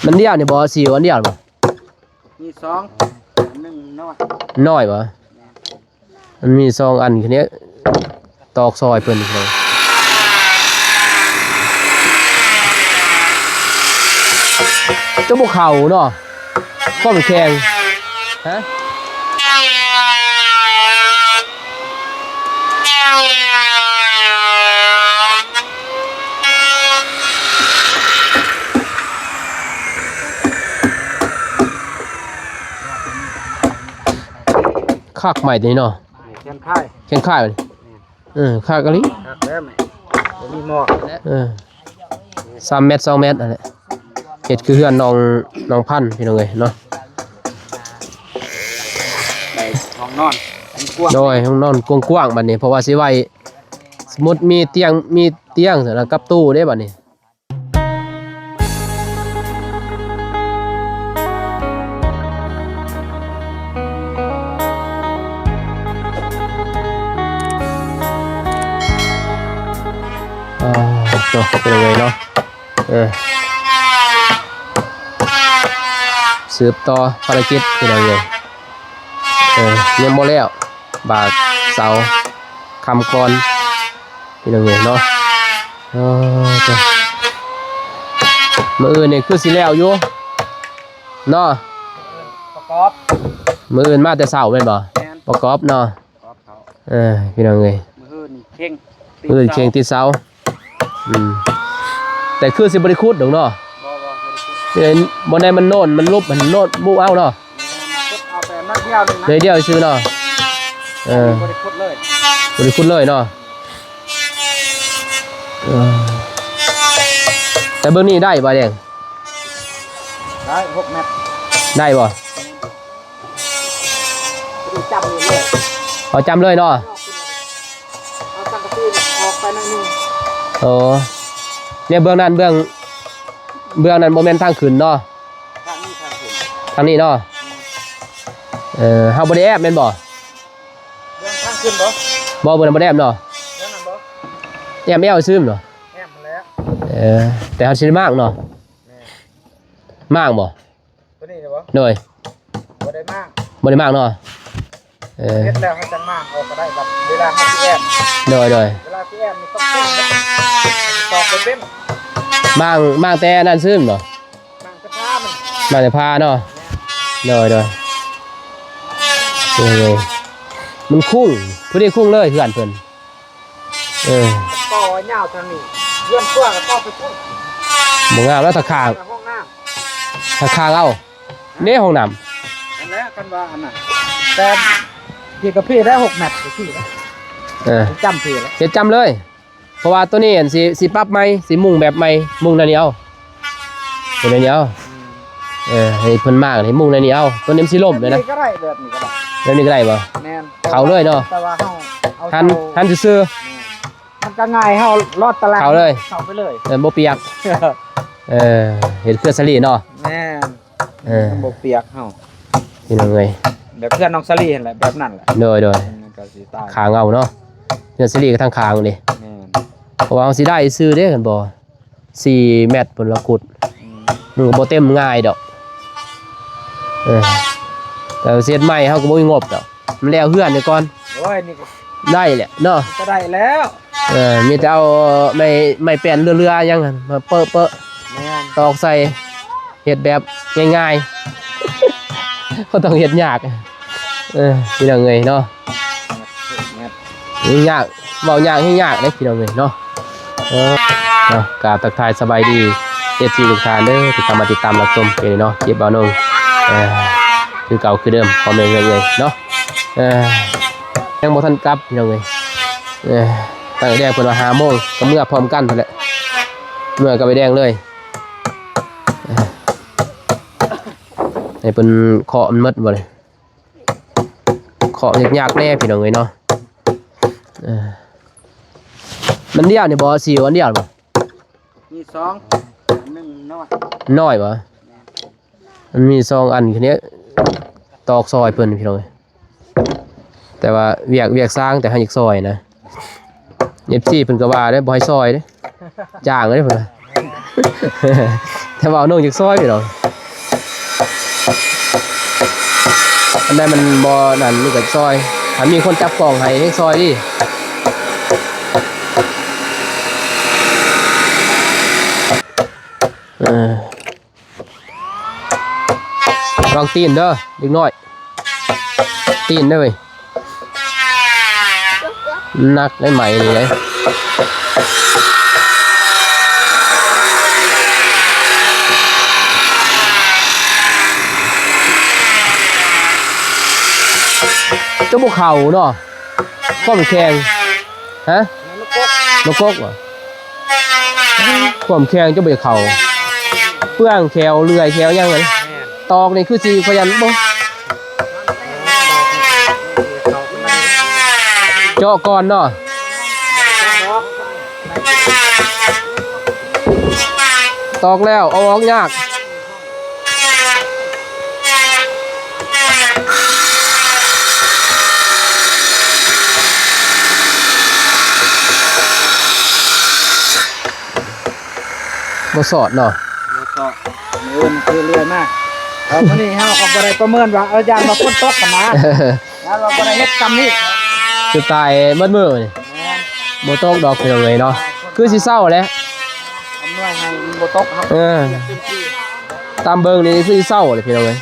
ມັນດຽວນີ້ບໍ່ ຊິວອັນດຽວບໍ່? ມີສອງ ອັນໜຶ່ງນ້ອຍ ນ້ອຍບໍ່? ແມ່ນ ມັນມີສອງອັນ ຄືນີ້ຕອກຊອຍເພິ່ນ ຈະບໍ່ເຂົ້າເນາະ ຄວາມແຂງ ຮະ? ຄັກໃໝ່ຕົວນີ້ເນາະ ແຂງຄ້າຍ ແຂງຄ້າຍ ເອີ ຄັກອີ່ຫຼີ ຄັກແລ້ວແມ່ ບໍ່ມີໝໍ້ ເອີ ສາມແມັດ ສອງແມັດຫັ້ນແຫຼະ ເຮັດຄືເຮືອນນ້ອງ ນ້ອງພັນ ພີ່ນ້ອງເອີຍເນາະ ໄດ້ຫ້ອງນອນກວ້າງ ໂດຍ ຫ້ອງນອນກວ້າງໆ ບັດນີ້ ເພາະວ່າຊິໄວ້ ສົມມຸດມີຕຽງ ມີຕຽງ ແລ້ວກັບຕູ້ເດ້ບັດນີ້. ອ່າ ໂຕ ເປັນຫຍັງເນາະ ເອີ ສືບຕໍ່ພາລະກິດ ເປັນຫຍັງເອີຍ ເອີ ຍັງບໍ່ແລ້ວ ບາກເສົາຄ້ຳກ່ອນ ພີ່ນ້ອງເອີຍເນາະ ເອີ ໂຕ ມື້ອື່ນນີ້ຄືຊິແລ້ວຢູ່ເນາະ ປະກອບ ມື້ອື່ນມາແຕ່ເຊົ້າແມ່ນບໍ່? ແມ່ນ ປະກອບເນາະ ປະກອບເຂົ້າ ເອີ ພີ່ນ້ອງເອີຍ ມື້ອື່ນນີ້ເຄັ່ງ ມື້ອື່ນເຄັ່ງຕິດເສົາ ອືມ ແຕ່ຄືຊິບໍ່ໄດ້ຂຸດດອກເນາະ ບໍ່ ບໍ່ ບໍ່ໄດ້ຂຸດ ເອີ ບ່ອນໃດມັນໂນນ ມັນຫຼຸບ ມັນໂນນບຸເອົາເນາະ ແມ່ນ ຂຸດເອົາແຕ່ໜ້ອຍດຽວໜຶ່ງນະ ໜ້ອຍດຽວຊື່ເນາະ ເອີ ບໍ່ໄດ້ຂຸດເລີຍ ບໍ່ໄດ້ຂຸດເລີຍເນາະ ເອີ ແຕ່ເບິ່ງນີ້ໄດ້ບໍ່ແດງ? ໄດ້ຫົກແມັດ ໄດ້ບໍ່? ຈຳເລີຍ ເອົາຈຳເລີຍເນາະ ເອົາສັງກະສີອອກໄປໜ້ອຍໜຶ່ງ ໂອ້ ແນວເບື້ອງນັ້ນ ເບື້ອງ ເບື້ອງນັ້ນບໍ່ແມ່ນທາງຂຶ້ນເນາະ ທາງນີ້ ທາງຂຶ້ນ ທາງນີ້ເນາະ ເອີ ເຮົາບໍ່ໄດ້ແອບແມ່ນບໍ່? ເບື້ອງທາງຂຶ້ນບໍ່? ບໍ່ ເບື້ອງນັ້ນບໍ່ໄດ້ແອບເນາະ ເບື້ອງນັ້ນບໍ່? ແອບແອວຊື່ເນາະ ແອບຫັ້ນແຫຼະ ເອີ ແຕ່ເຮົາຊິໄດ້ມ້າງເນາະ ແມ່ນ ມ້າງບໍ່? ຕົວນີ້ບໍ່? ໂດຍ ບໍ່ໄດ້ມ້າງ ບໍ່ໄດ້ມ້າງເນາະ ເອີ ເຮັດແລ້ວເຮົາຈັ່ງມ້າງອອກກໍໄດ້ ແບບເວລາເຮົາຊິແອບ ໂດຍ ໂດຍ ເວລາຊິແອບນີ້ຕ້ອງເກັ່ງເດ້ ຕອກບໍ່ເປັນ ມ້າງ ມ້າງແຕ່ອັນນັ້ນຊື່ບໍ່? ມ້າງແຕ່ຝາມັນ ມ້າງແຕ່ຝາເນາະ ໂດຍ ໂດຍ ເອີ ມັນຄຸ້ງ ພໍດີຄຸ້ງເລີຍເຮືອນເພິ່ນ ເອີ ຕໍ່ຍາວທາງນີ້ ເຮືອນຄົວກໍຕໍ່ໄປພຸ້ນ ບໍ່ງາມແລ້ວ ຖ້າຂ້າງ ຫ້ອງນ້ຳ ຖ້າຂ້າງເອົາ ເດ້ຫ້ອງນ້ຳ ນັ້ນແຫຼະ ຄັນວ່າອັນນັ້ນ ແຕ່ພີ້ກັບພີ້ໄດ້ຫົກແມັດ ໄປພີ້ນະ ເອີ ຈຳພີ້ແລ້ວ ເຮັດຈຳເລີຍ ເພາະວ່າໂຕນີ້ ອັນ ຊິ ຊິປັບໃໝ່ ຊິມຸງແບບໃໝ່ ມຸງແນວນີ້ເອົາ ເຮັດແນວນີ້ເອົາ ອືມ ເອີ ໃຫ້ເພິ່ນມາ ໃຫ້ມຸງແນວນີ້ເອົາ ໂຕນີ້ມັນຊິລົ້ມເລີຍນະ ແບບນີ້ກໍໄດ້ ແບບນີ້ກໍໄດ້ ແບບນີ້ກໍໄດ້ບໍ່? ແມ່ນ ເຂົ້າເລີຍເນາະ ແຕ່ວ່າເຮົາເອົາ ຫັນ ເສົາ ຫັນຊື່ໆ ແມ່ນ ມັນກໍງ່າຍ ເຮົາລອດຕາລາງ ເຂົ້າເລີຍ ເຂົ້າໄປເລີຍ ເອີ ບໍ່ປຽກ ເອີ ເຮັດຄືສາລີເນາະ ແມ່ນ ເອີ ມັນບໍ່ປຽກເຮົາ ພີ່ນ້ອງເອີຍ ແບບເຮືອນນ້ອງສາລີຫັ້ນແຫຼະ ແບບນັ້ນແຫຼະ ໂດຍ ໂດຍ ມັນກໍຊິຕາຍ ຂ້າງເອົາເນາະ ເຮືອນສາລີກໍທາງຂ້າງເດ້ ແມ່ນ ເພາະວ່າເຮົາຊິໄດ້ຊື່ເດ້ ຄັນບໍ່ ສີ່ແມັດພຸ້ນລະຂຸດ ອືມ ມັນກໍບໍ່ເຕັມງ່າຍດອກ ເອີ ແຕ່ເຮັດໃໝ່ເຮົາກໍບໍ່ມີງົບດອກ ມັນແລ້ວເຮືອນນີ້ກ່ອນ ໂອ້ຍ ນີ້ກໍໄດ້ແຫຼະເນາະ ກໍໄດ້ແລ້ວ ເອີ ມີແຕ່ເອົາໄມ້ ໄມ້ແປ້ນເຫຼືອໆຫຍັງຫັ້ນມາເປິະໆ ແມ່ນ ຕອກໃສ່ ເຮັດແບບງ່າຍໆ ບໍ່ຕ້ອງເຮັດຍາກ ເອີ ພີ່ນ້ອງເອີຍເນາະ ແມ່ນ ຍາກ ເວົ້າຍາກແຮງຍາກເດ້ພີ່ນ້ອງເອີຍເນາະ ເອີ ເນາະ ກາບທັກທາຍສະບາຍດີ ເອັຟຊີ ທຸກທ່ານເດີ ທີ່ເຂົ້າມາຕິດຕາມຮັບຊົມເນາະ ຄລິບບ່າວນົງ ເອີ ຄືເກົ່າຄືເດີມ ພໍ່ແມ່ເອີຍເນາະ ເອີ ຍັງບໍ່ທັນກັບພີ່ນ້ອງເອີຍ ເອີ ຕັ້ງແຕ່ແດງເພິ່ນວ່າຫ້າໂມງ ກໍເມືອພ້ອມກັນພຸ້ນແຫຼະ ເມືອກັບໄອ້ແດງເລີຍ ເອີ ໃຫ້ເພິ່ນເຄາະມັນໝົດບໍ່ນີ້ ເຄາະຍາກໆແດ່ພີ່ນ້ອງເອີຍເນາະ ເອີ ມັນດຽວນີ້ບໍ່ ຊິວອັນດຽວບໍ່? ມີສອງ ອັນໜຶ່ງນ້ອຍ ນ້ອຍບໍ່? ແມ່ນ ມັນມີສອງອັນ ຄືນີ້ຕອກຊອຍເພິ່ນພີ່ນ້ອງເອີຍ ແຕ່ວ່າວຽກ ວຽກຊ່າງ ແຕ່ເຮົາຢາກຊອຍນະ ເອັຟຊີ ເພິ່ນກໍວ່າເດ້ ບໍ່ໃຫ້ຊອຍເດ້ ຈ້າງເດ້ເພິ່ນວ່າ ແ ຖ້າວ່ານ້ອງຢາກຊອຍເນາະ ອັນໃດມັນບໍ່ນັ້ນ ມັນກໍຊອຍ ຖ້າມີຄົນຈັບກ້ອງໃຫ້ແຮ່ງຊອຍເດ. ເອີ ລອງຕີນເດີເດັກນ້ອຍ ຕີນເດີເວີຍ ໜັກໄດ໋ ໄມ້ນີ້ເດ້. ຈະບໍ່ເຂົ້າເນາະ ຄວາມແຂງ ຮະ ມະກົກ ມະກົກບໍ? ຄວາມແຂງຈະບໍ່ເຂົ້າ ເປືອງແຂວເລື່ອຍແຂວຫຍັງນັ້ນ ແມ່ນ ຕອກນີ້ຄືຊິຂະຫຍັນບໍ່ ເຈາະກ່ອນເນາະ ຕອກແລ້ວເອົາອອກຍາກ. ບໍ່ສອດເນາະ ບໍ່ຊອກ ມື້ອື່ນຄືເລື່ອຍມາ ເອົາມື້ນີ້ເຮົາກໍບໍ່ໄດ້ປະເມີນວ່າ ເອີ ຢ້ານວ່າຝົນຕົກຫັ້ນນະ ຢ້ານວ່າບໍ່ໄດ້ເຮັດຊ່ຳນີ້ ຄືຕາຍໝົດມື້ນີ້ ແມ່ນ ບໍ່ຕົກດອກ ພີ່ນ້ອງເອີຍເນາະ ຄືຊິເຊົາແຫຼະ ອຳນວຍໃຫ້ມັນບໍ່ຕົກເນາະ ເອີ ຕາມເບິ່ງນີ້ຄືຊິເຊົາແຫຼະ ພີ່ນ້ອງເອີຍ.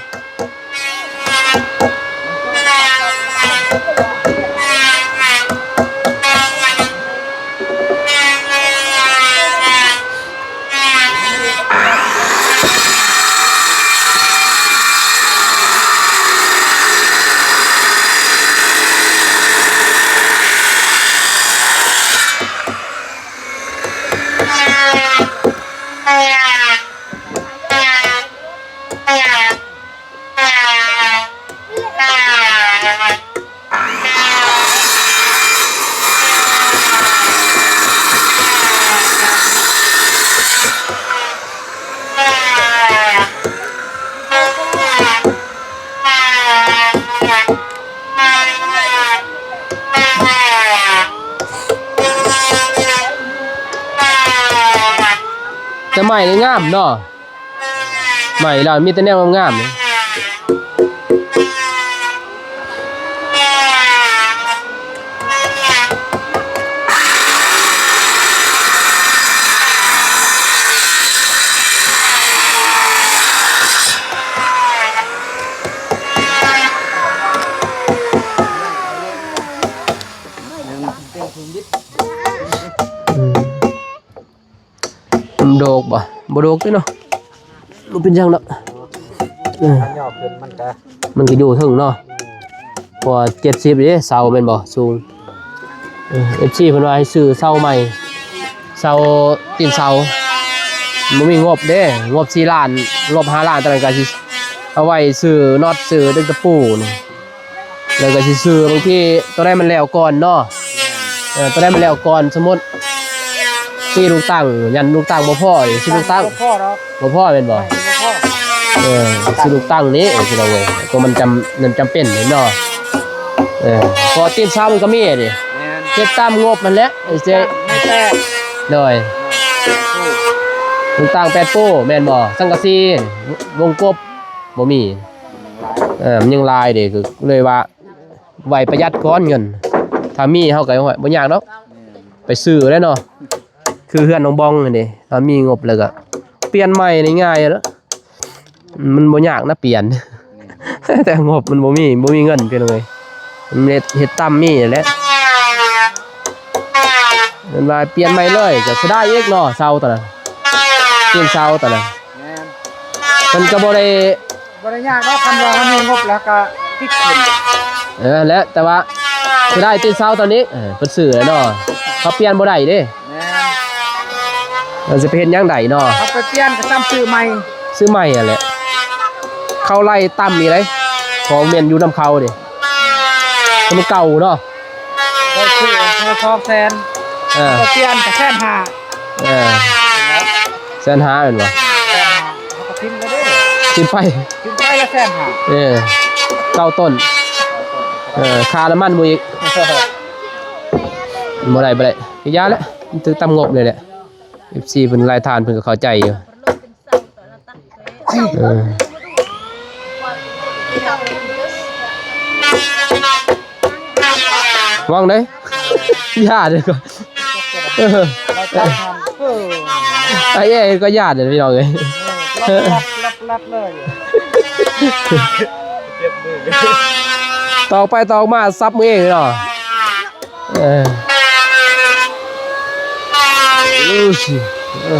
ແຕ່ໄມ້ນີ້ງາມເນາະ. ໄມ້ລາວມີແຕ່ແນວງາມໆ. ອືມ. ມັນໂດກບໍ່? ບໍ່ໂດກຕິເນາະ. ບໍ່ເປັນຫຍັງດອກ. ເອີ ຄັນຫຍໍ້ຂຶ້ນມັນກະ ມັນກະຢູ່ເທິງເນາະ. ເພາະວ່າເຈັດສິບເດ້ ເສົາແມ່ນບໍ່? ສູງ. ເອີ ເອັຟຊີເພິ່ນວ່າໃຫ້ຊື້ເສົາໃໝ່ ເສົາ ຕີນເສົາ. ບໍ່ມີງົບເດ້. ງົບສີ່ລ້ານ ລົບຫ້າລ້ານ ຕອນນັ້ນກະຊິເອົາໄວ້ຊື້ນັອດ ຊື້ຕະປູນີ້. ແລ້ວກໍຊິຊື້ ບາງທີຕົວໃດມັນແລ້ວກ່ອນເນາະ. ເອີ ຕົວໃດມັນແລ້ວກ່ອນ ສົມມຸດສີ່ລູກຕັ້ງ ຢັນລູກຕັ້ງບໍ່ພໍ ສີ່ລູກຕັ້ງ ບໍ່ພໍດອກ ບໍ່ພໍແມ່ນບໍ່? ບໍ່ພໍ. ເອີ ສີ່ລູກຕັ້ງນີ້ ເອີ ພີ່ນ້ອງເອີຍ ຕົວມັນຈຳ ມັນຈຳເປັນເນາະ. ເອີ ເພາະຕີນເສົາມັນກໍມີເດ້. ແມ່ນ. ເຮັດຕາມງົບຫັ້ນແຫຼະ ເອີ ເຈົ້າ ແມ່ນແຕ່ ໂດຍ ເອີ ລູກຕັ້ງແປດປູແມ່ນບໍ່? ສັງກະສີ ວົງກົບບໍ່ມີ. ເອີ ມັນຍັງຫຼາຍເດ້ ກໍເລີຍວ່າໄວ້ປະຢັດກ່ອນເງິນ. ຖ້າມີເຮົາກໍ ໂອ້ຍ ບໍ່ຍາກດອກ ໄປຊື້ແຫຼະເນາະ. ຄືເຮືອນນ້ອງບອງຫັ້ນເດ້ ຖ້າມີງົບແລ້ວກໍປ່ຽນໃໝ່ນີ້ງ່າຍເນາະ. ມັນບໍ່ຍາກນະປ່ຽນ ແຕ່ງົບມັນບໍ່ມີ ບໍ່ມີເງິນ ພີ່ນ້ອງເອີຍ. ມັນເຮັດ ເຮັດຕາມມີແຫຼະ. ມັນວ່າປ່ຽນໃໝ່ເລີຍ ກໍເສຍດາຍອີກເນາະ ເສົາຕົວນັ້ນ ຕີນເສົາຕົວນັ້ນ. ແມ່ນ. ມັນກໍບໍ່ໄດ້ ບໍ່ໄດ້ຍາກດອກ ຄັນວ່າເຮົາມີງົບແລ້ວກໍຕິດຂຶ້ນ. ເອີ ແຫຼະ ແຕ່ວ່າເສຍດາຍຕີນເສົາຕົວນີ້ ເອີ ເພິ່ນຊື້ແລ້ວເນາະ ເຂົາປ່ຽນບໍ່ໄດ້ເດ້. ແມ່ນ. ມັນຊິໄປເຮັດຫຍັງໄດ້ເນາະ ເອົາໄປປ່ຽນກໍຊ້ຳຊື້ໃໝ່. ຊື້ໃໝ່ຫັ້ນແຫຼະ ເຂົາໄລ່ຕ່ຳອີກເດ້ ເພາະແມ່ນຢູ່ນຳເຂົາເດ້ ມັນເກົ່າເນາະ. ໄດ້ຊື້ເທົ່າສອງແສນ. ເອີ ກໍປ່ຽນກໍແສນຫ້າ. ເອີ ແສນຫ້າແມ່ນບໍ່? ແສນຫ້າ ເຮົາກໍຖິ້ມແລ້ວເດ້ ຖິ້ມໄປ ຖິ້ມໄປລະແສນຫ້າ. ເອີ ເກົ້າຕົ້ນ. ເອີ ຄ່ານ້ຳມັນໝູ່ອີກ ບໍ່ໄດ້ ບໍ່ໄດ້ ຢ່າແຫຼະ ມັນຖືກຕາມງົບເລີຍແຫຼະ. ເອັຟຊີເພິ່ນ ຫຼາຍທ່ານເພິ່ນກໍເຂົ້າໃຈຢູ່. ເອີ ວາງໄດ້ ຢ່າເດ້ ເອີ ໄອ້ແອກໍຢ້ານເດ້ພີ່ນ້ອງເອີຍ ລັດໆໆເລີຍ ຕອກໄປຕອກມາສັບມືເອງເນາະ ເອີ ເອີ ເອີ.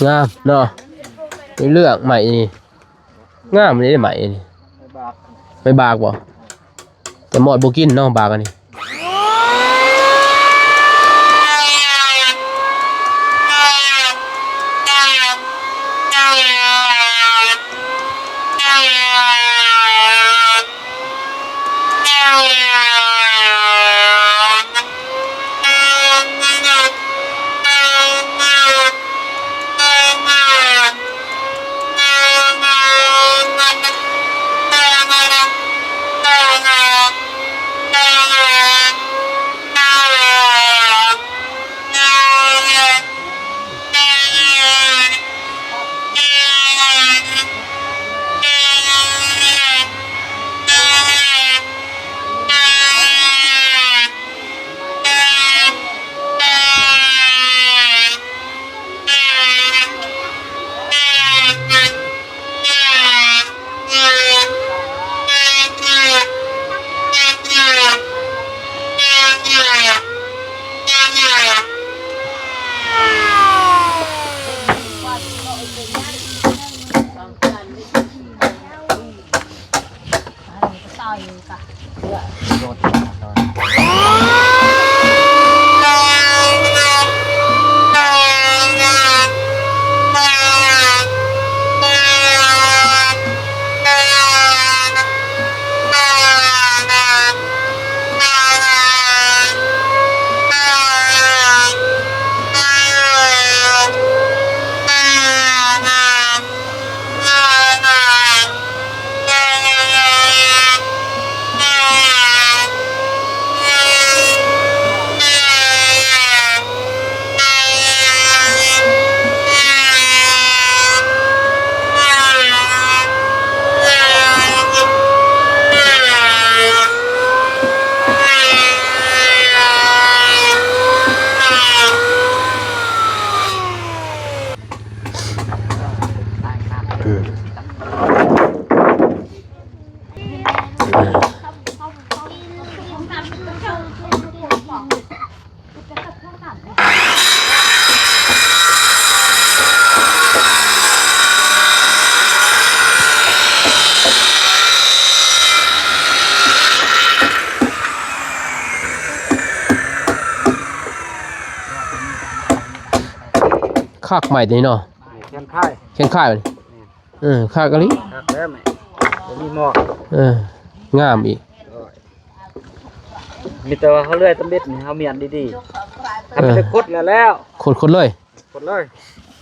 ງາມເນາະ ເລື່ອງໃໝ່ນີ້ ງາມເດ້ ໄມ້ນີ້ ໄມ້ບາກ ໄມ້ບາກບໍ່? ແຕ່ມອດບໍ່ກິນເນາະ ບາກອັນນີ້. ຄັກໄມ້ນີ້ເນາະ ແຂນຄ້າຍ ແຂນຄ້າຍ ເອີ ຄັກອີ່ຫຼີ ຄັກແລ້ວແມ່ ບໍ່ມີໝອກ ເອີ ງາມອີກ ມີແຕ່ວ່າເຮົາເລື່ອຍຕຳເບັດນີ້ ເຮົາມ້ຽນດີໆ ຄັນໄດ້ຄົດແລ້ວ ແລ້ວ ຄົດໆເລີຍ ກົດເລີຍ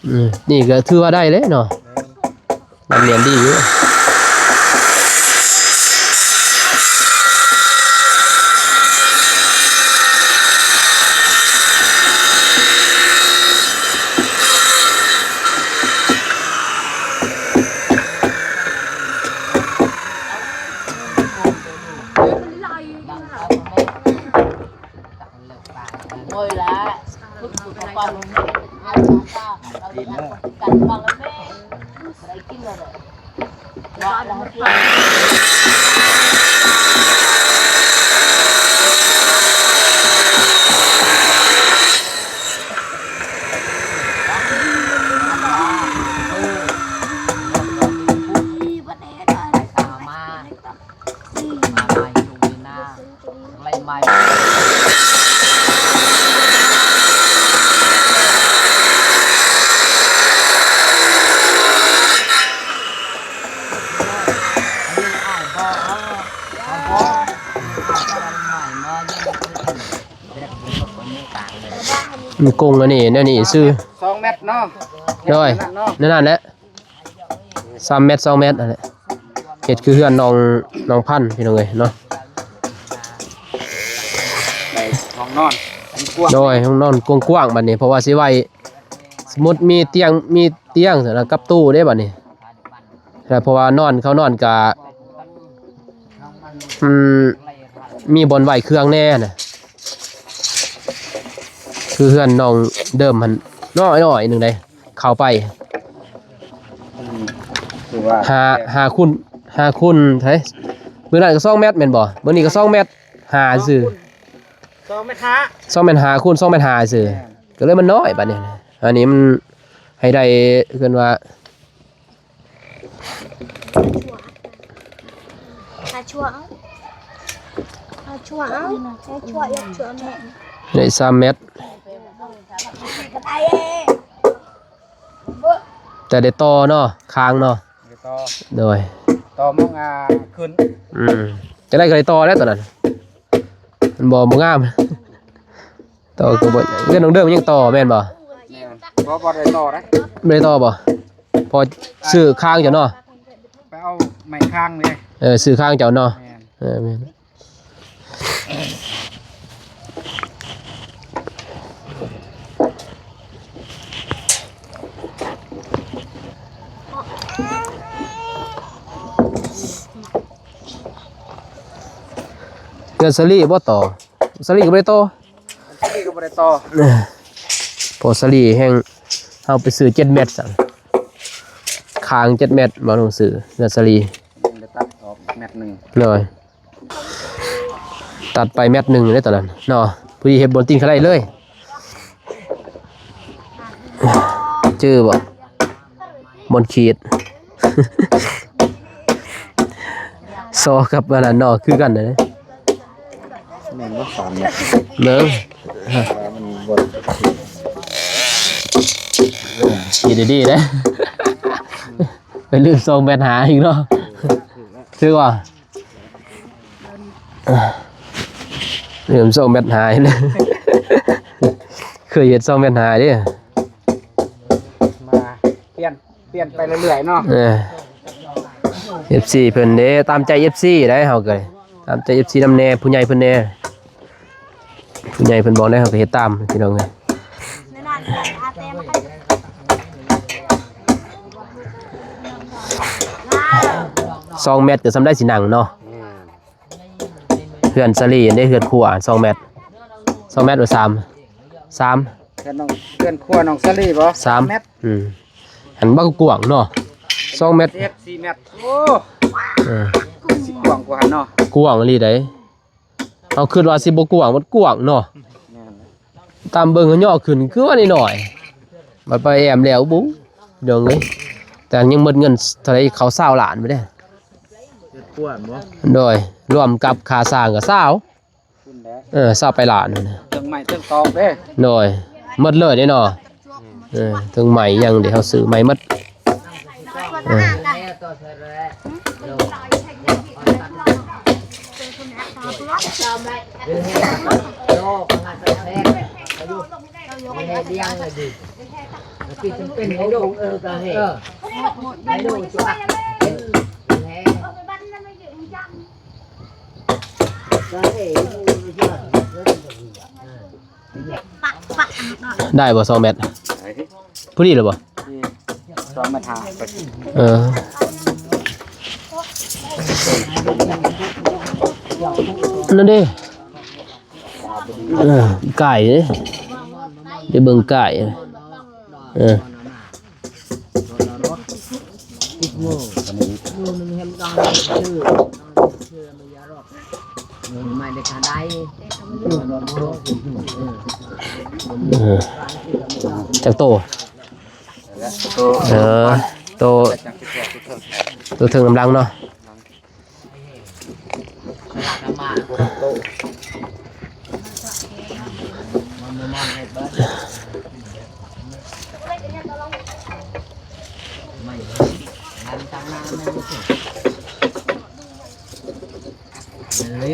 ອືມ ນີ້ກໍຖືວ່າໄດ້ເດ້ເນາະ ແມ່ນ ມັນແມ່ນດີຢູ່. ມັນກົງອັນນີ້ ແນວນີ້ຊື່ ສອງແມັດເນາະ ໂດຍ ແນວນັ້ນເນາະ ແນວນັ້ນແຫຼະ ສາມແມັດ ສອງແມັດຫັ້ນແຫຼະ ເຮັດຄືເຮືອນນ້ອງ ນ້ອງພັນພີ່ນ້ອງເອີຍເນາະ ໃນຫ້ອງນອນກວ້າງ ໂດຍ ຫ້ອງນອນກວ້າງໆ ບັດນີ້ ເພາະວ່າຊິໄວ້ ສົມມຸດມີຕຽງ ມີຕຽງຊັ້ນນະ ກັບຕູ້ເດ້ບັດນີ້ ແລ້ວເພາະວ່ານອນ ເຂົານອນກະ ອືມ ມີບ່ອນໄວ້ເຄື່ອງແດ່ນະ ຄືເຮືອນນ້ອງເດີມຫັ້ນ ນ້ອຍໆໜຶ່ງໃດ ເຂົ້າໄປ ມັນຄືວ່າ ຫ້າ ຫ້າຄູນ ຫ້າຄູນເທົ່າໃດ ເບື້ອງນັ້ນກໍສອງແມັດແມ່ນບໍ່ ເບື້ອງນີ້ກໍສອງແມັດຫ້າຊື່ ສອງແມັດຫ້າ ສອງແມັດຫ້າຄູນສອງແມັດຫ້າຊື່ ແມ່ນ ກໍເລີຍມັນນ້ອຍບັດນີ້ ອັນນີ້ມັນໃຫ້ໄດ້ ເອີ້ນວ່າ ຫາຊົ່ວເອົາ ຫາຊົ່ວເອົາ ຫາຊົ່ວ ຢາກຊົ່ວແມ່ ໄດ້ສາມແມັດ ແຕ່ໄດ້ຕໍ່ເນາະ ຄາງເນາະ ໄດ້ຕໍ່ ໂດຍ ຕໍ່ມອງ ອ່າ ຂຶ້ນ ອືມ ຈັ່ງໃດກໍໄດ້ຕໍ່ແລ້ວຕອນນັ້ນ ມັນບໍ່ ບໍ່ງາມ ຕໍ່ກໍບໍ່ ເຮືອນນ້ອງເດີມຍັງຕໍ່ແມ່ນບໍ່? ແມ່ນ ບໍ່ ບໍ່ໄດ້ຕໍ່ເດ້ ບໍ່ໄດ້ຕໍ່ບໍ່? ພໍຊື້ຄາງເຈົ້າເນາະ ໄປເອົາໄມ້ຄາງເດ້ ເອີ ຊື້ຄາງເຈົ້າເນາະ ແມ່ນ ເອີ ແມ່ນ ເຮືອນສາລີບໍ່ຕໍ່ ສາລີກໍບໍ່ໄດ້ຕໍ່ ສາລີກໍບໍ່ໄດ້ຕໍ່ ເພາະສາລີແຮ່ງ ເຮົາໄປຊື້ເຈັດແມັດຊັ້ນ ຄາງເຈັດແມັດ ບໍ່ຕ້ອງຊື້ເຮືອນສາລີ ຍັງໄດ້ຕັດອອກແມັດໜຶ່ງ ໂດຍ ຕັດໄປແມັດໜຶ່ງເດ້ຕອນນັ້ນເນາະ ພໍດີເຮັດບ່ອນຕີນຂາໄດ້ເລີຍ ຈື່ບໍ່? ບ່ອນຂີດ ຊໍກັບອັນນັ້ນເນາະ ຄືກັນເດ້ ແມ່ນບໍ່? ສາມແມັດ ເບິ່ງ ມັນບໍ່ ຄິດດີໆເດ້ ໄປລືມສອງແມັດຫ້າອີກເນາະ ຖືກບໍ່? ເລີ່ມສອງແມັດຫ້າເລີຍ ເຄີຍເຮັດສອງແມັດຫ້າເດ້ ມາປ່ຽນ ປ່ຽນໄປເລື້ອຍໆເນາະ ເອີ ເອັຟຊີເພິ່ນເດ້ ຕາມໃຈເອັຟຊີໄດ໋ ເຮົາກໍຕາມໃຈເອັຟຊີນຳແດ່ ຜູ້ໃຫຍ່ເພິ່ນແດ່ ຜູ້ໃຫຍ່ເພິ່ນບອກແນວໃດ ເຮົາກໍເຮັດຕາມ ພີ່ນ້ອງເອີຍ ສອງແມັດກໍສ່ຳໃດຊິນັ່ງເນາະ ເຮືອນສາລີເດ້ ເຮືອນຄົວສອງແມັດ ສອງແມັດບໍ່ ສາມ ສາມ ເຮືອນນ້ອງ ເຮືອນຄົວນ້ອງສາລີບໍ່ ສາມແມັດ ອືມ ອັນບັກກວ້າງເນາະ ສອງແມັດ ສິບສີ່ແມັດ ໂອ້ ເອີ ຊິກວ້າງກວ່າຫັ້ນເນາະ ກວ້າງອີ່ຫຼີໃດ໋ ເຮົາຄິດວ່າຊິບໍ່ກວ້າງ ມັນກວ້າງເນາະ ແມ່ນ ຕາມເບິ່ງເຮົາຍໍ້ຂຶ້ນຄືວ່ານ້ອຍໆ ບັດໄປແອມແລ້ວ ໂອ້ ພີ່ນ້ອງເອີຍ ແຕ່ຍັງໝົດເງິນເທົ່າໃດ ເຂົ້າຊາວລ້ານພຸ້ນເດ້ ເຮັດກວ້າງບໍ່ ໂດຍ ລວມກັບຄ່າສ້າງກໍຊາວ ພຸ້ນແຫຼະ ເອີ ຊາວປາຍລ້ານພຸ້ນນະ ເຄື່ອງໄມ້ເຄື່ອງຕອກເດ້ ໂດຍ ໝົດເລີຍເດ້ເນາະ ເອີ ເຄື່ອງໄມ້ຫຍັງເດ້ ເຮົາຊື້ໃໝ່ໝົດ ເອີ ໄດ້ບໍ່ ສອງແມັດ ໄດ້ ພໍດີແລ້ວບໍ່ ສອງແມັດຫ້າ ເອີ ນັ້ນເດ້ ເອີ ໄກ່ເດ້ ໄດ້ເບິ່ງໄກ່ ເອີ ເອີ ຈັກໂຕ? ເອີ ໂຕ ໂຕເທິງນຳຫຼັງເນາະ. ເອີ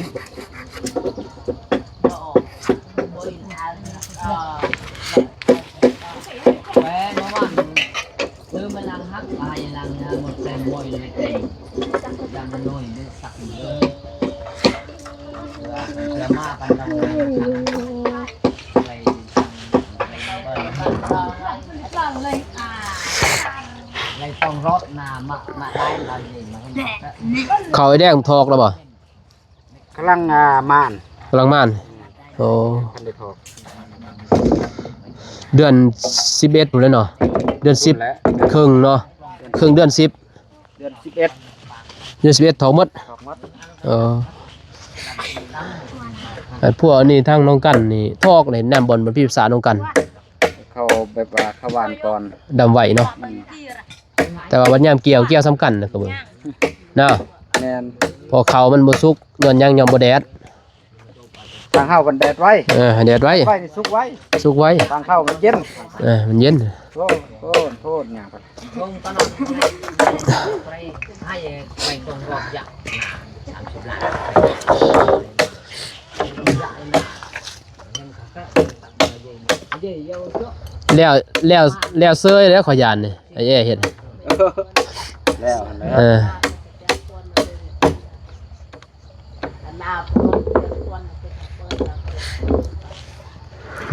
ເຂົ້າໄອ້ແດງຖອກແລ້ວບໍ່? ກຳລັງ ອ່າ ໝານ ກຳລັງໝານ. ໂອ້ ທັນໄດ້ຖອກ ເດືອນສິບເອັດພຸ້ນແຫຼະເນາະ ເດືອນສິບ ພຸ້ນແຫຼະ ເຄິ່ງເນາະ ເຄິ່ງເດືອນສິບ ເດືອນສິບເອັດ ເດືອນສິບເອັດຖອກໝົດ ຖອກໝົດ. ເອີ ອັນພວກອັນນີ້ທາງນ້ອງກັນນີ້ຖອກເດ້ ແນມບ່ອນ ບ່ອນພີບສານ້ອງກັນ ເຂົາແບບວ່າເຂົາຫວ່ານກ່ອນ ດຳໄວເນາະ ອືມ ແຕ່ວ່າບັດຍາມກ່ຽວ ກ່ຽວສ່ຳກັນນະ ກໍເບິ່ງເນາະ. ແມ່ນ ເພາະເຂົ້າມັນບໍ່ສຸກ ຍ້ອນຫຍັງ? ຍ້ອນບໍ່ແດດ. ທາງເຮົາມັນແດດໄວ ເອີ ແດດໄວ ໄວນີ້ສຸກໄວ ສຸກໄວ. ທາງເຮົາມັນເຢັນ ເອີ ມັນເຢັນ. ໂທດ ໂທດ ໂທດຫຍັງ ແລ້ວ ແລ້ວ ແລ້ວເຊີຍແລ້ວ ຂ້ອຍຢ້ານນີ້ ໄອ້ແອເຮັດ ແລ້ວຫັ້ນແຫຼະ ເອີ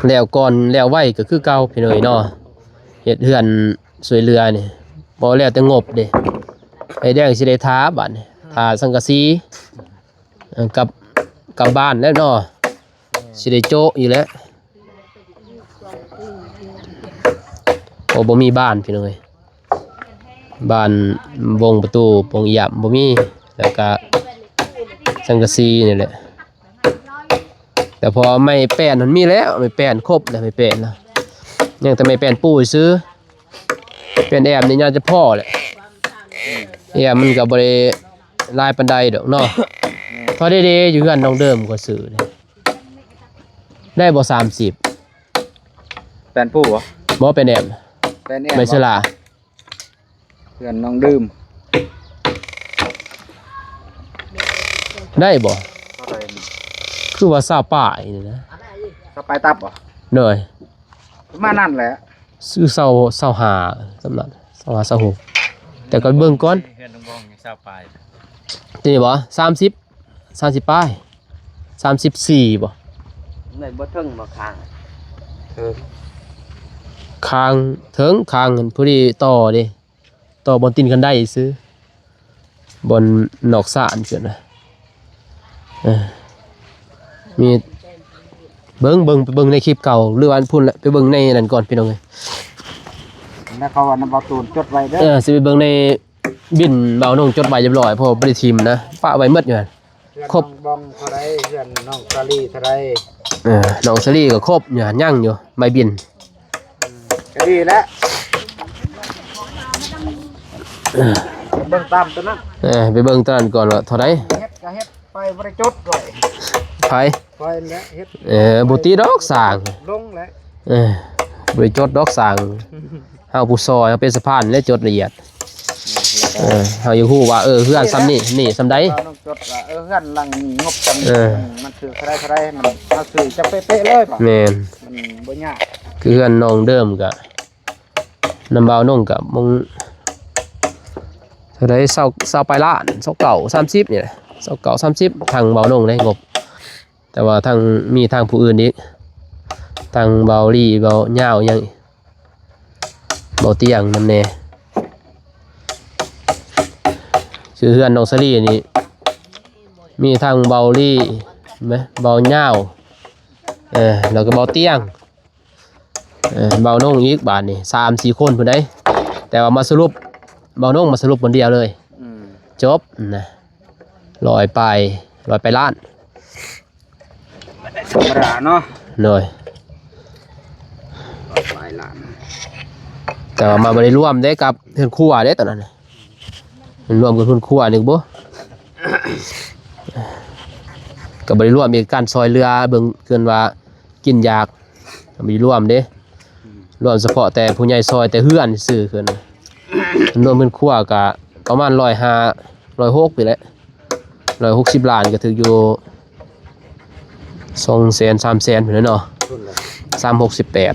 ແລ້ວກ່ອນແລ້ວໄວກໍຄືເກົ່າ ພີ່ນ້ອງເອີຍເນາະ. ເຮັດເຮືອນຊ່ວຍເຫຼືອນີ້ ບໍ່ແລ້ວແຕ່ງົບເດ້ ໄອ້ແດງຊິໄດ້ທາບາດນີ້ ທາສັງກະສີ ເອີ ກັບ ກັບບ້ານແລ້ວເນາະ ຊິໄດ້ໂຈະຢູ່ແລ້ວ. ໂອ້ ບໍ່ມີບານພີ່ນ້ອງເອີຍ ບານ ວົງປະຕູ ໂປ່ງຢ້ຽມບໍ່ມີ ແລ້ວກະສັງກະສີນີ້ແຫຼະ. ແຕ່ພໍໄມ້ແປ້ນຫັ້ນມີແລ້ວ ໄມ້ແປ້ນຄົບແລ້ວ ໄມ້ແປ້ນນະ ຍັງແຕ່ໄມ້ແປ້ນປູຊື່ ແປ້ນແອ້ມນີ້ຍາດຈະພໍແຫຼະ ແອ້ມມັນກໍບໍ່ໄດ້ຫຼາຍປານໃດດອກເນາະ. ພໍໄດ້ເດ ຢູ່ເຮືອນນ້ອງເດີມກໍຊື້ ໄດ້ບໍ່ ສາມສິບ ແປ້ນປູບໍ່? ບໍ່ ແປ້ນແອ້ມ ແປ້ນແອ້ມ ໄມ້ເຊລາ ເພື່ອນນ້ອງດື່ມ ໄດ້ບໍ່? ເທົ່າໃດ? ຄືວ່າຊາວປາຍນີ້ນະ ຊາວປາຍຕັບບໍ່? ໂດຍ ປະມານນັ້ນແຫຼະ ຊື້ຊາວ ຊາວຫ້າ ສ່ຳນັ້ນ ຊາວຫ້າ ຊາວຫົກ ແຕ່ກໍເບິ່ງກ່ອນ ເຮືອນນ້ອງບອງຍັງຊາວປາຍ ຕົວນີ້ບໍ່? ສາມສິບ ສາມສິບປາຍ ສາມສິບສີ່ບໍ່? ໄດ້ບໍ່ເຖິງບໍ່ຄາງ ເຖິງ ຄາງເຖິງ ຄາງຫັ້ນພໍດີຕໍ່ເດ້ ຕໍ່ບ່ອນຕີນຄັນໄດຊື່ ບ່ອນນອກສານເພິ່ນນະ ເອີ ມີ ເບິ່ງ ເບິ່ງ ໄປເບິ່ງໃນຄລິບເກົ່າ ຫຼືວ່າອັນພຸ້ນແຫຼະ ໄປເບິ່ງໃນນັ້ນກ່ອນພີ່ນ້ອງເອີຍ ແລ້ວເຂົາວ່ານຳເບົາຕູນຈົດໄວ້ເດີ ເອີ ຊິໄປເບິ່ງໃນ ບິນເບົານົງຈົດໄວ້ຮຽບຮ້ອຍ ເພາະວ່າບໍ່ໄດ້ຖິ້ມນະ ປະໄວ້ໝົດຢູ່ຫັ້ນ ເຮືອນນ້ອງບອງເທົ່າໃດ ເຮືອນນ້ອງສາລີເທົ່າໃດ ເອີ ນ້ອງສາລີກໍຄົບຢູ່ຫັ້ນ ຍັງຢູ່ໃບບິນ ອືມ ກໍດີແລ້ວ ເອີ ເບິ່ງຕາມຕົວນັ້ນ ເອີ ໄປເບິ່ງຕົວນັ້ນກ່ອນວ່າເທົ່າໃດ ເຮັດກໍເຮັດໄປ ບໍ່ໄດ້ຈົດໄວ້ ໃຜ? ຂ້ອຍແຫຼະເຮັດ ເອີ ບໍ່ຕິດອກສ້າງ ລົງແຫຼະ ເອີ ບໍ່ໄດ້ຈົດດອກສ້າງ ເຮົາຜູ້ຊ່ອຍ ເຮົາເປັນສະພານແຫຼະ ຈົດລະອຽດ ເອີ ເຮົາຢາກຮູ້ວ່າ ເອີ ເຮືອນສ່ຳນີ້ ນີ້ສ່ຳໃດ ເຮົາຕ້ອງຈົດວ່າ ເອີ ເຮືອນຫຼັງນີ້ງົບສ່ຳນີ້ ເອີ ມັນຄືເທົ່າໃດ ເທົ່າໃດ ມັນ ເຮົາຊື້ຈັກເປະໆເລີຍ ແມ່ນ ມັນບໍ່ຍາກ ຄືເຮືອນນ້ອງເດີມກະ ນຳເບົານົງກະມົງ ເທົ່າໃດ ຊາວ ຊາວປາຍລ້ານ ຊາວເກົ້າ ສາມສິບນີ້ແຫຼະ ຊາວເກົ້າ ສາມສິບ ທາງເບົານົງເດ້ງົບ ແຕ່ວ່າທາງ ມີທາງຜູ້ອື່ນອີກ ທາງເບົາລີ ເບົາຍາວ ຫຍັງອີກ ເບົາຕຽງນຳແດ່ ຄືເຮືອນນ້ອງສາລີນີ້ ມີທາງເບົາລີ ແມ່ນບໍ່ ເບົາຍາວ ເອີ ແລ້ວກໍເບົາຕຽງ ເອີ ເບົານົງອີກ ບາດນີ້ສາມສີ່ຄົນພຸ້ນໃດ ແຕ່ວ່າມາສະຫຼຸບ ເບົານົງມາສະຫຼຸບຄົນດຽວເລີຍ ອືມ ຈົບນະ ຮ້ອຍປາຍ ຮ້ອຍປາຍລ້ານ ທຳມະດາເນາະ ໂດຍ ຫຼາຍລ້ານ ແຕ່ວ່າມາບໍ່ໄດ້ລວມເດ້ກັບເຮືອນຄົວເດ້ຕອນນັ້ນ ມັນລວມກັບເຮືອນຄົວນີ້ບໍ່ ກໍບໍ່ໄດ້ລວມອີກ ການຊ່ອຍເຫຼືອເບິ່ງ ເອີ້ນວ່າກິນຢາກ ກໍບໍ່ໄດ້ລວມເດ້ ອືມ ລວມສະເພາະແຕ່ຜູ້ໃຫຍ່ຊ່ອຍແຕ່ເຮືອນຊື່ໆ ເອີ້ນ ລວມເຮືອນຄົວກໍປະມານຮ້ອຍຫ້າ ຮ້ອຍຫົກນີ້ແຫຼະ ຮ້ອຍຫົກສິບລ້ານກໍຖືກຢູ່ສອງແສນ ສາມແສນພຸ້ນແຫຼະເນາະ ສາມຫົກສິບແປດ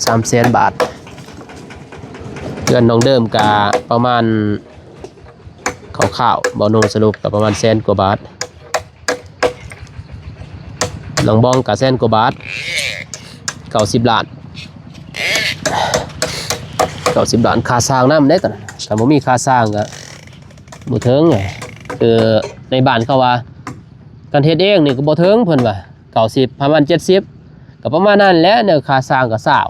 ສາມແສນບາດ ເຮືອນນ້ອງເດີມກະປະມານ ຄ ຄາວໆ ບ່າວນົງສະຫຼຸບກໍປະມານແສນກວ່າບາດ, ນ້ອງບອງກໍແສນກວ່າບາດ, ເກົ້າສິບລ້ານ ເກົ້າສິບລ້ານ ຄ່າສ້າງນຳເດ້ຕອນນັ້ນ. ຄັນບໍ່ມີຄ່າສ້າງກໍບໍ່ເຖິງ. ຄືໃນບ້ານເຂົາວ່າ ຄັນເຮັດເອງນີ້ກໍບໍ່ເຖິງ ເພິ່ນວ່າ ເກົ້າສິບ ປະມານເຈັດສິບ ກໍປະມານນັ້ນແຫຼະ. ແນວຄ່າສ້າງກໍຊາວ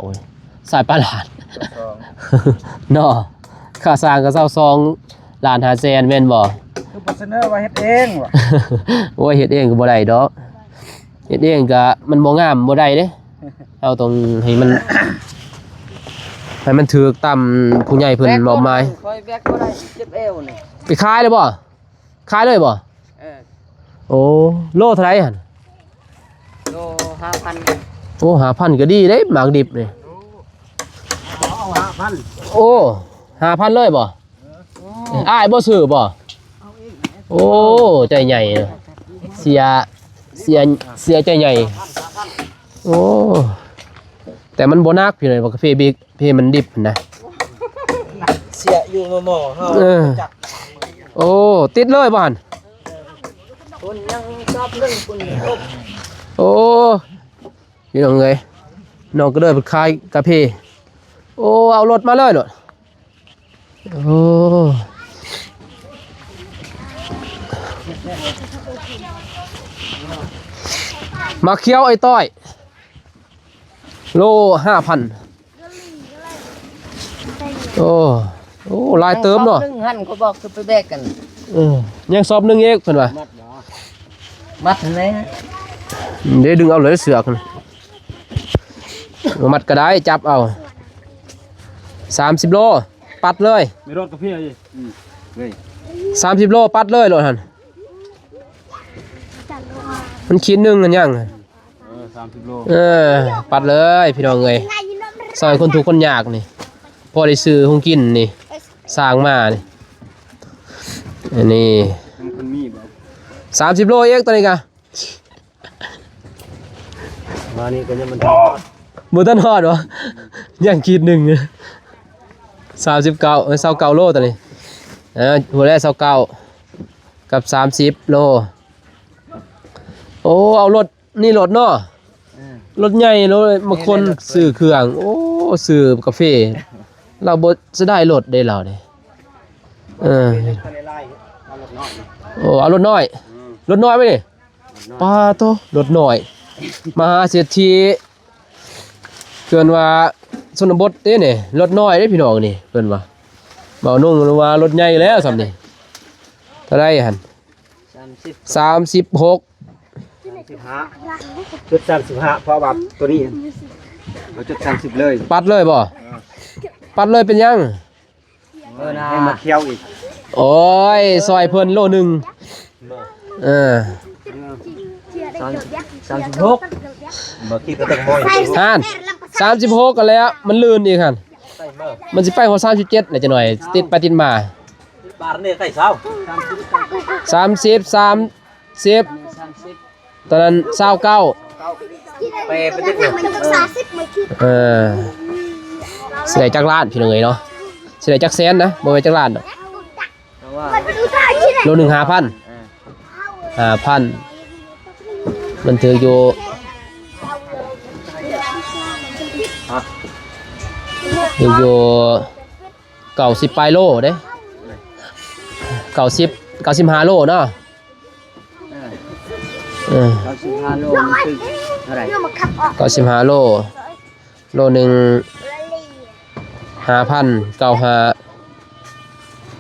ຊາວປາຍລ້ານ ສອງ ເນາະ, ຄ່າສ້າງກໍຊາວສອງລ້ານຫ້າແສນ ແມ່ນບໍ່? ຄືບໍ່ສະເໜີວ່າເຮັດເອງວະ? ໂອ້ຍ ເຮັດເອງກໍບໍ່ໄດ້ດອກ, ເຮັດເອງກໍມັນບໍ່ງາມ ບໍ່ໄດ້ເດ້. ເຮົາຕ້ອງໃຫ້ມັນ ໃຫ້ມັນຖືກຕາມຜູ້ໃຫຍ່ເພິ່ນມອບໝາຍ. ຂ້ອຍແບກບໍ່ໄດ້ ເຈັບແອວນີ້. ໄປຂາຍແລ້ວບໍ່? ຂາຍເລີຍບໍ່? ເອີ ໂອ້ ໂລເທົ່າໃດຫັ້ນ? ໂລຫ້າພັນ. ໂອ້ ຫ້າພັນ ກໍດີເດ້ ໝາກດິບນີ້. ເອົາຫ້າພັນ. ໂອ້ ຫ້າພັນເລີຍບໍ່? ເອີ ອ້າຍບໍ່ຊື້ບໍ່? ໂອ້ ໃຈໃຫຍ່ເນາະ ເສຍ ເສຍ ເສຍໃຈໃຫຍ່. ໂອ້ ແຕ່ມັນບໍ່ໜັກ ພີ່ນ້ອງ ບັກກາເຟບິກ ເພມັນດິບນະ ເສຍຢູ່ໝໍ່ໆເຮົາ. ເອີ ຈັກ ໂອ້ ຕິດເລີຍບໍ່ຫັ້ນ? ຄົນຍັງຊອບໜຶ່ງຄົນ. ໂອ້ ພີ່ນ້ອງເອີຍ ນ້ອງກໍເລີຍໄປຂາຍກາເຟ. ໂອ້ ເອົາລົດມາເລີຍໂລດ. ໂອ້ ໝາກຂຽວໄອ້ຕ້ອຍ ໂລຫ້າພັນ. ໂອ້ ໂອ້ ຫຼາຍເຕີບເນາະ. ໜຶ່ງຫັ້ນ ຂ້ອຍບອກຄືໄປແບກກັນ. ເອີ ຍັງສອບໜຶ່ງອີກ ເພິ່ນວ່າ. ມັດບໍ່? ມັດຫັ້ນແຫຼະ. ເດ້ ດຶງເອົາເລີຍເຊືອກ. ບໍ່ມັດກໍໄດ້ ຈັບເອົາ. ສາມສິບໂລ ປັດເລີຍ. ມີລົດກາເຟຢູ່. ອືມ ເວີຍ ສາມສິບໂລ ປັດເລີຍໂລດຫັ້ນ. ມັນຂີດໜຶ່ງຫັ້ນຍັງ. ເອີ ສາມສິບໂລ. ເອີ ປັດເລີຍ ພີ່ນ້ອງເອີຍ ຊ່ອຍຄົນທຸກຄົນຍາກນີ້ ພໍໄດ້ຊື້ຂອງກິນນີ້ ສ້າງມານີ້. ອັນນີ້ ມັນມີບໍ່? ສາມສິບໂລອີກ ຕອນນີ້ກະ ມານີ້ກໍຍັງບໍ່ທັນຮອດ ບໍ່ທັນຮອດບໍ່? ຍັງຂີດໜຶ່ງ. ສາມສິບເກົ້າ ເອີ ຊາວເກົ້າໂລຕອນນີ້. ເອີ ຫົວແລະ ຊາວເກົ້າ ກັບສາມສິບໂລ. ໂອ້ ເອົາລົດ ນີ້ລົດເນາະ. ເອີ ລົດໃຫຍ່ໂລດ ມາຂົນ ແມ່ນແຫຼະ ລົດເພິ່ນ ຊື້ເຄື່ອງ. ໂອ້ ຊື້ກາເຟ ລາວບໍ່ເສຍດາຍລົດເດ້ລາວເດ້. ເອີ ເອົາລົດນ້ອຍ ໂອ້ ເອົາລົດນ້ອຍ. ອືມ ລົດນ້ອຍໄວ້ນີ້. ປາໂຕ ລົດນ້ອຍ ມະຫາເສດຖີ ເອີ້ນວ່າຊົນນະບົດເດ້ນີ້ ລົດນ້ອຍເດ້ພີ່ນ້ອງນີ້ ເພິ່ນວ່າ. ເວົ້າໜຸ່ງວ່າລົດໃຫຍ່ແລ້ວສ່ຳນີ້. ເທົ່າໃດຫັ້ນ? ສາມສິບ ສາມສິບຫົກ ສາມສິບຫ້າ ຈຸດສາມສິບຫ້າ ເພາະວ່າໂຕນີ້ເອົາຈຸດສາມສິບເລີຍ. ປັດເລີຍບໍ່? ເອີ ປັດເລີຍເປັນຫຍັງ? ເອີນະ ໃຫ້ມາຂຽວອີກ. ໂອ້ຍ ຊ່ອຍເພິ່ນໂລໜຶ່ງ. ເອີ ສາມ ສາມສິບຫົກ ບໍ່ຄິດກໍຕ້ອງມອຍ. ຫັ້ນ ສາມສິບຫົກ ກັນແລ້ວ ມັນລື່ນອີກຫັ້ນ. ມັນຊິໄປຮອດສາມສິບເຈັດແຫຼະ ຈັກໜ້ອຍ ຕິດໄປຕິດມາ. ບາດນີ້ໄກ່ຊາວ ສາມສິບ ສາມສິບ ຕອນນັ້ນຊາວເກົ້າ ແປໄປຕິດ. ເອີ ຊິໄດ້ຈັກລ້ານ ພີ່ນ້ອງເອີຍເນາະ? ຊິໄດ້ຈັກແສນນະ? ບໍ່ແມ່ນຈັກລ້ານດອກ. ໂລໜຶ່ງຫ້າພັນ ເອີ ຫ້າພັນ ມັນຖືກຢູ່ ຖືກຢູ່ ເກົ້າສິບປາຍໂລເດ້ ເກົ້າສິບ ເກົ້າສິບຫ້າໂລເນາະ. ເອີ ເອີ ເກົ້າສິບຫ້າໂລມັນຄືເທົ່າໃດ? ເກົ້າສິບຫ້າໂລ ໂລໜຶ່ງຫ້າພັນ ເກົ້າຫ້າ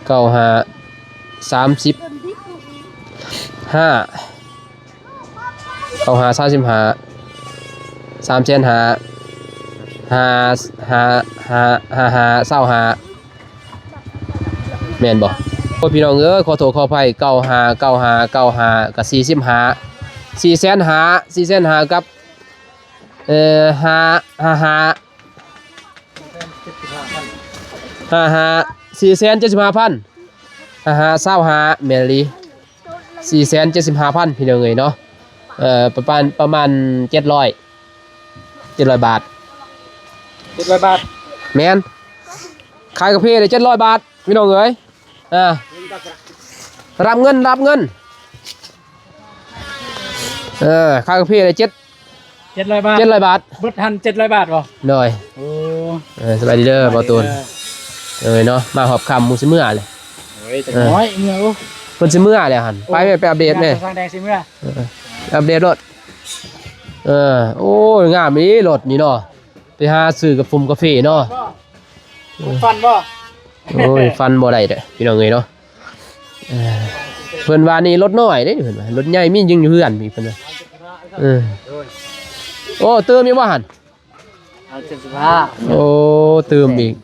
ເກົ້າຫ້າ ສາມສິບຫ້າ ເກົ້າຫ້າ ສາມສິບຫ້າ ສາມແສນຫ້າ ຫ້າ ຫ້າ ຫ້າ ຊາວຫ້າ ແມ່ນບໍ່? ໂອ້ຍ ພີ່ນ້ອງເອີຍ ຂໍໂທດຂໍອະໄພ ເກົ້າຫ້າ ເກົ້າຫ້າ ເກົ້າຫ້າ ກໍສີ່ສິບຫ້າ ສີ່ແສນຫ້າ ສີ່ແສນຫ້າ ກັບ ເອີ ຫ້າ ຫ້າ ຫ້າ ຫ້າຫ້າ ສີ່ແສນເຈັດສິບຫ້າພັນ ຫ້າຫ້າ ຊາວຫ້າ ແມ່ນອີ່ຫຼີ ສີ່ແສນເຈັດສິບຫ້າພັນ ພີ່ນ້ອງເອີຍເນາະ. ເອີ ປະມານ ປະມານເຈັດຮ້ອຍ ເຈັດຮ້ອຍບາດ ເຈັດຮ້ອຍບາດ ແມ່ນ ຂາຍກາເຟໄດ້ເຈັດຮ້ອຍບາດ ພີ່ນ້ອງເອີຍ. ອ່າ ຮັບເງິນ ຮັບເງິນ. ເອີ ຄ່າກາເຟໄດ້ເຈັດ ເຈັດຮ້ອຍບາດ ເຈັດຮ້ອຍບາດ. ເບິດຫັ້ນເຈັດຮ້ອຍບາດບໍ່? ໂດຍ. ໂອ້ ເອີ ສະບາຍດີເດີ ສະບາຍດີເດີ ບ່າວຕູນ. ເອີເນາະ ມາຮອບຄ່ຳ ໝູ່ຊິເມືອແຫຼະ. ໂອ້ຍ ຈັກໜ້ອຍເມືອ. ໂອ້ ເພິ່ນຊິເມືອແຫຼະຫັ້ນ. ໂອ້ ໄປແມ່ໄປອັບເດດແດ່ ຊ່າງແດງຊິເມືອ. ເອີ ອັບເດດໂລດ. ເອີ ໂອ້ຍ ງາມອີ່ຫຼີລົດນີ້ເນາະ. ໄປຫາຊື້ກັບຟຸມກາເຟເນາະ. ຝັນບໍ່? ໂອ້ຍ ຝັນບໍ່ໄດ້ເດີ້ ພີ່ນ້ອງເອີຍເນາະ. ເອີ ເພິ່ນວ່ານີ້ລົດນ້ອຍເດ້ ເພິ່ນວ່າ ລົດໃຫຍ່ມີຍັງຢູ່ເຮືອນອີກ ເພິ່ນວ່າ. ເອີ ໂອ້ ຕື່ມອີກບໍ່ຫັ້ນ? ເອົາເຈັດສິບຫ້າ. ໂອ້ ຕື່ມອີກ.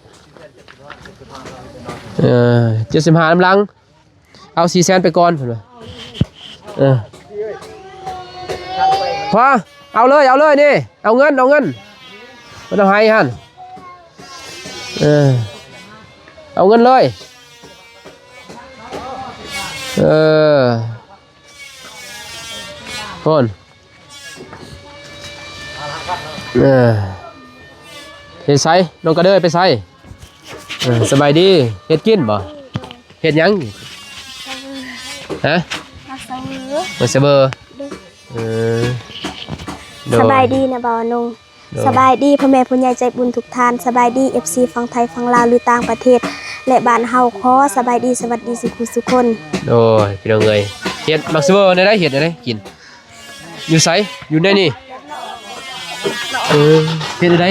ເອີ ເຈັດສິບຫ້ານຳຫຼັງ. ເອົາສີ່ແສນໄປກ່ອນ ເພິ່ນວ່າ. ເອີ ພໍ ເອົາເລີຍ ເອົາເລີຍນີ້ ເອົາເງິນ ເອົາເງິນ ບໍ່ຕ້ອງໃຫ້ຫັ້ນ. ເອີ ເອົາເງິນເລີຍ. ເອີ ໂພນ. ເອີ ເຮັດໃສ ນ້ອງກະເດີໄປໃສ? ເອີ ສະບາຍດີ. ເຮັດກິນບໍ່? ເຮັດຫຍັງ? ຮະ? ໝາກສະເຫວີ. ເອີ ໂດຍ. ສະບາຍດີນະບ່າວນົງ. ໂດຍ. ສະບາຍດີພໍ່ແມ່ຜູ້ໃຫຍ່ໃຈບຸນທຸກທ່ານ. ສະບາຍດີເອັຟຊີຝັ່ງໄທ ຝັ່ງລາວ ຫຼືຕ່າງປະເທດ ແລະບ້ານເຮົາ. ຂໍສະບາຍດີ ສະຫວັດດີສຸຂູສຸຄົນ. ໂດຍ ພີ່ນ້ອງເອີຍ. ເຮັດໝາກສະເຫວີແນວໃດ? ເຮັດແນວໃດກິນ? ຢູ່ໃສ? ຢູ່ໃນນີ້. ເອີ ເຮັດແນວໃດ?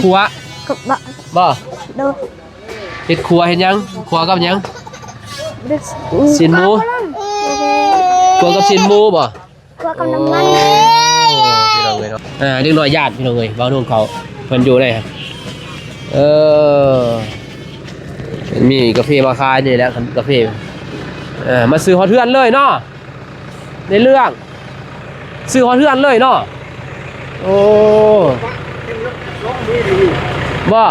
ຂົ້ວ? ບໍ່ ບໍ່. ໂດຍ. ເຮັດຂົ້ວເຮັດຫຍັງ? ຂົ້ວກັບຫຍັງ? ຊີ້ນໝູ. ຂົ້ວກັບຊີ້ນໝູບໍ່? ຂົ້ວກັບນ້ຳມັນ. ໂອ້ ພີ່ນ້ອງເອີຍເນາະ. ອ່າ ເດັກນ້ອຍຢ້ານ ພີ່ນ້ອງເອີຍ. ເວົ້ານຳເຂົາ ເພິ່ນຢູ່ໃນ ເອີ ມີກາເຟມາຂາຍນີ້ແຫຼະ ກາເຟ. ເອີ ມາຊື້ຮອດເຮືອນເລີຍເນາະ. ໃນເລື່ອງຊື້ຮອດເຮືອນເລີຍເນາະ. ໂອ້ ບໍ່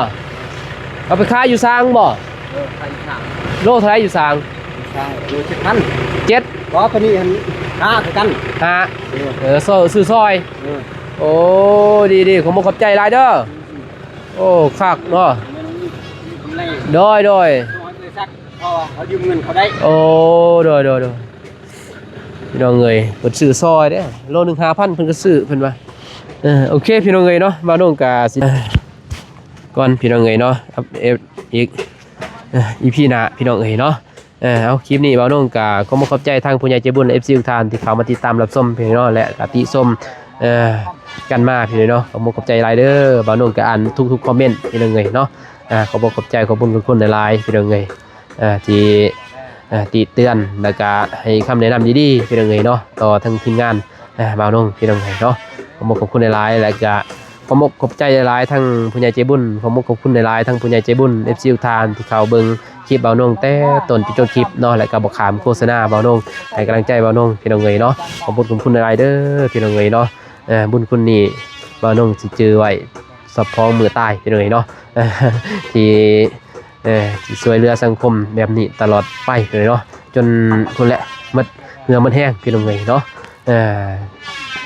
ເອົາໄປຂາຍຢູ່ສາງບໍ່? ໂລເທົ່າໃດຢູ່ສາງ? ຢູ່ສາງໂລເຈັດພັນ. ເຈັດ. ບໍ່ ໂຕນີ້ຫັ້ນ ຫ້າຄືກັນ. ຫ້າ. ເອີ ເອີ ຊື້ຊອຍ. ເອີ ໂອ້ ດີໆ ຂອບອົກຂອບໃຈຫຼາຍເດີ. ໂອ້ ຄັກເນາະ. ໂດຍໆ ເພາະວ່າເຮົາຢືມເງິນເຂົາໄດ້. ໂອ້ ໂດຍໆ ໂດຍ. ພີ່ນ້ອງເອີຍ ເພິ່ນຊື້ຊອຍເດ້ ໂລໜຶ່ງຫ້າພັນ ເພິ່ນກໍຊື້ ເພິ່ນວ່າ. ເອີ ໂອເຄ ພີ່ນ້ອງເອີຍເນາະ ບ່າວນົງກະຊິ ກ່ອນ ພີ່ນ້ອງເອີຍເນາະ. ອັບເດດອີກ ເອີ ອີພີໜ້າ ພີ່ນ້ອງເອີຍເນາະ. ເອີ ເອົາ ຄລິບນີ້ບ່າວນົງກະຂໍຂອບໃຈທາງຜູ້ໃຫຍ່ໃຈບຸນ ເອັຟຊີ ທຸກທ່ານທີ່ເຂົ້າມາຕິດຕາມຮັບຊົມ ພີ່ນ້ອງເນາະ ແລະກະຕິຊົມ ເອີ ກັນມາ ພີ່ນ້ອງເນາະ. ຂໍຂອບໃຈຫຼາຍເດີ ບ່າວນົງກະອ່ານທຸກໆຄອມເມັນ ພີ່ນ້ອງເອີຍເນາະ. ອ່າ ຂໍຂອບໃຈ ຂອບບຸນຂອບຄຸນຫຼາຍໆ ພີ່ນ້ອງເອີຍ. ອ່າ ທີ່ ອ່າ ຕິເຕືອນ ແລ້ວກະໃຫ້ຄຳແນະນຳດີໆ ພີ່ນ້ອງເອີຍເນາະ ຕໍ່ທາງທີມງານ ອ່າ ບ່າວນົງ ພີ່ນ້ອງເອີຍເນາະ. ຂໍຂອບອົກຂອບໃຈຫຼາຍໆ ແລ້ວກະຂໍຂອບອົກຂອບໃຈຫຼາຍໆ ທາງຜູ້ໃຫຍ່ໃຈບຸນ. ຂໍຂອບອົກຂອບຄຸນຫຼາຍໆ ທາງຜູ້ໃຫຍ່ໃຈບຸນ ເອັຟຊີ ທຸກທ່ານທີ່ເຂົ້າເບິ່ງຄລິບບ່າວນົງແຕ່ຕົ້ນຈົນຈົບຄລິບເນາະ ແລ້ວກະບໍ່ຂ້າມໂຄສະນາບ່າວນົງ ໃຫ້ກຳລັງໃຈບ່າວນົງ ພີ່ນ້ອງເອີຍເນາະ. ຂອບຄຸນຫຼາຍໆເດີ ພີ່ນ້ອງເອີຍເນາະ. ເອີ ບຸນຄຸນນີ້ບ່າວນົງຊິຈື່ໄວ້ ສອບພອງມື້ຕາຍ ພີ່ນ້ອງເອີຍເນາະ ທີ່ ເອີ ຊິຊ່ວຍເຫຼືອສັງຄົມແບບນີ້ຕະຫຼອດໄປ ພີ່ນ້ອງເນາະ ຈົນພຸ້ນແຫຼະ ໝົດເຫື່ອໝົດແຮງ ພີ່ນ້ອງເອີຍເນາະ. ເອີ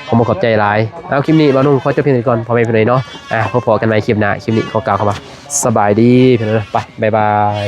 ຂໍຂອບໃຈຫຼາຍ. ເອົາ ຄລິບນີ້ບ່າວນົງຂໍຈົບພຽງເທົ່ານີ້ກ່ອນ ພໍ່ແມ່ພີ່ນ້ອງເນາະ. ອ່າ ພົບພໍ້ກັນໃໝ່ຄລິບໜ້າ. ຄລິບນີ້ຂໍກ່າວຄຳວ່າສະບາຍດີ ພີ່ນ້ອງເນາະ. ໄປ ບາຍບາຍ.